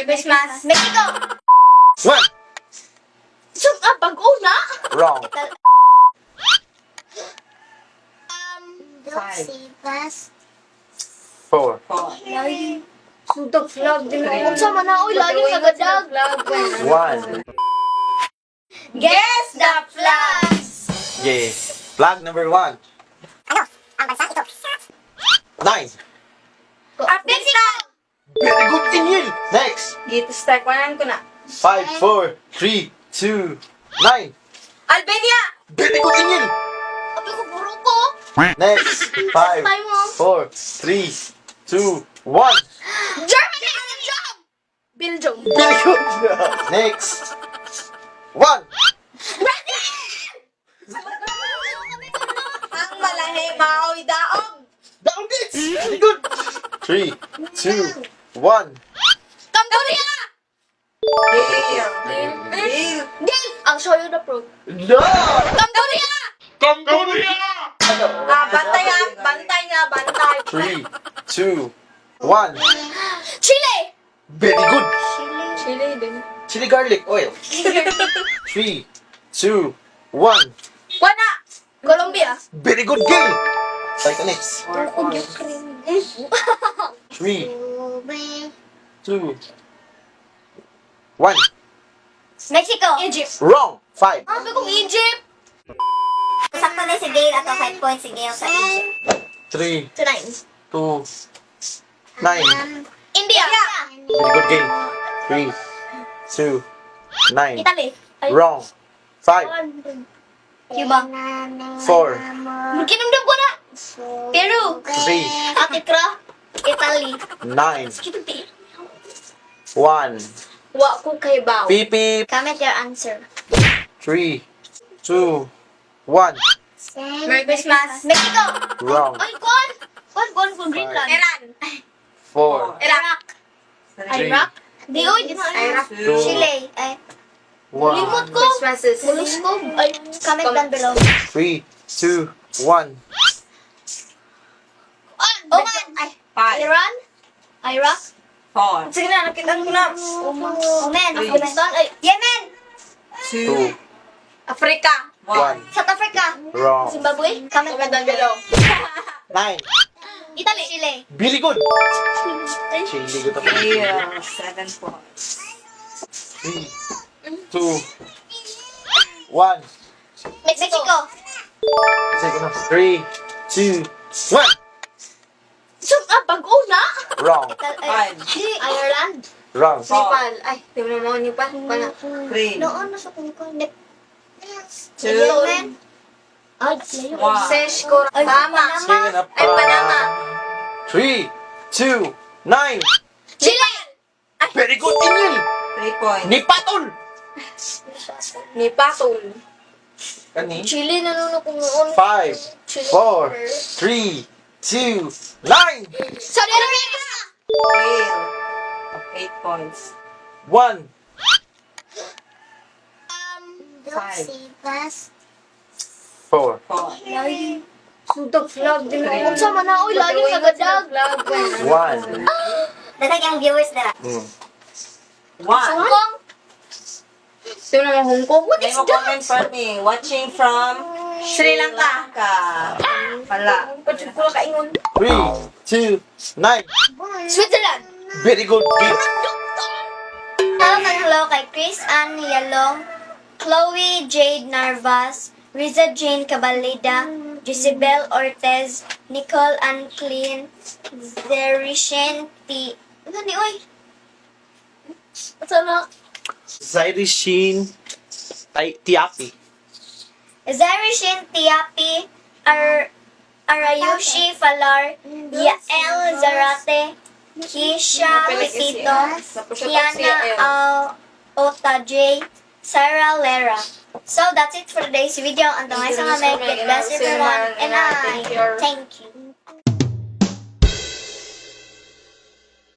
Christmas. Mexico. One. Sum ah, bago na. Wrong. Five. Four. Four. Sudog flag din. Unsa man na oy, lagi kagadag. One. Guess the flags. Yeah. Flag number one. Nine. Mexico. Very good, Inyil. Next. Gito start. Wanan ko na. Five, four, three, two, nine. Albania! Very good, Inyil. Abi ko buro ko. Next. Five, Time mo. four, three, two, one. Germany. Belgium. Belgium. Very good. Next. One. Ang malahi, maoy daog. Down this. Very good. Three, two, one. Cambodia. Gale. Gale. Gay. I'll show you the proof. No. Cambodia. Cambodia! Ah, bantay ah. Bantay nga, bantay. Three, two, one. Chile. Very good. Chile din. Chili garlic oil. Three, two, one. Wala! Colombia. Very good game. Like the next. Three, two, one. Mexico. Egypt. Wrong. Five, Sabi kong Egypt. Sakto na si Gail ato 5 points si Gail sa Egypt. Three, To nine. two, nine. India. Very good game. Three, two, nine. Italy. Ay. Wrong. Five, Cuba. four, Kinumdum ko na. Peru. three, Akitra. Italy. nine, Kituti. one. Wa ko kay Bao. Beep beep. Comment your answer. Three, two, one. Merry Christmas. Mexico. Wrong. Ay, kuan. Kuan, kuan, kuan. Greenland. Iran. Four, Iraq. three, Iraq. Di, oy. Di na. Iraq. two, Chile. Ay, one. Limot ko. Christmases. Mulos ko. Ay, comment down below. Three, two, one. Oman. Ay, Five. Iran. Iraq. Four. Sige na, nakita ko na. Oman. Oman. Afghanistan. Ay, Yemen. Two, Africa. one. South Africa. Wrong. Zimbabwe. Comment down below. Nine. Italy. Chile. Very good. Chili good ako. Yeah, 7 points. Three, two, one. Mexico. Mexico. Sige na. Three, two, one. Sum, ah, bago na. Wrong. Ay, Five. Ireland. Wrong. Nepal. Ay, di mo naman Nepal. Wala. Three. Noon, nasa kung ko. Two. Yemen. Ay, layo. One. Seshko. Ay, Tama. Sige na Ay, Panama. Three, two, nine. Chile. Very good, Emil. 3 points. Nipatol. Nepatol. Kani? Chile, nanuno ko noon. Five, Chile. four, three, two, nine. Saudi Arabia. Gale. 8 points. One, Five. four, Four. Sudog flag din. Unsa man na oy, lagi kagadag. One. Datag ang viewers nila. One. Hong Kong. Ito naman Hong Kong. What is May that? comment for me. Watching from Sri Lanka. Pala. Pwede ko kaingon. Three, two, nine. Switzerland. Very good. Game. Hello, hello kay Chris Ann Yalong, Chloe Jade Narvas, Riza Jane Cabalida, Jezebel Ortez, Nicole Ann Clean, Zerishen T. Ano ni oy? Unsa na? Zairishin Tiapi. Zerishin Tiapi, Arayushi Falar, Yael Zarate, Keisha Petito, Kiana Al Ota J, Sarah Lera. So that's it for today's video. Until next time, God bless everyone, and I thank you.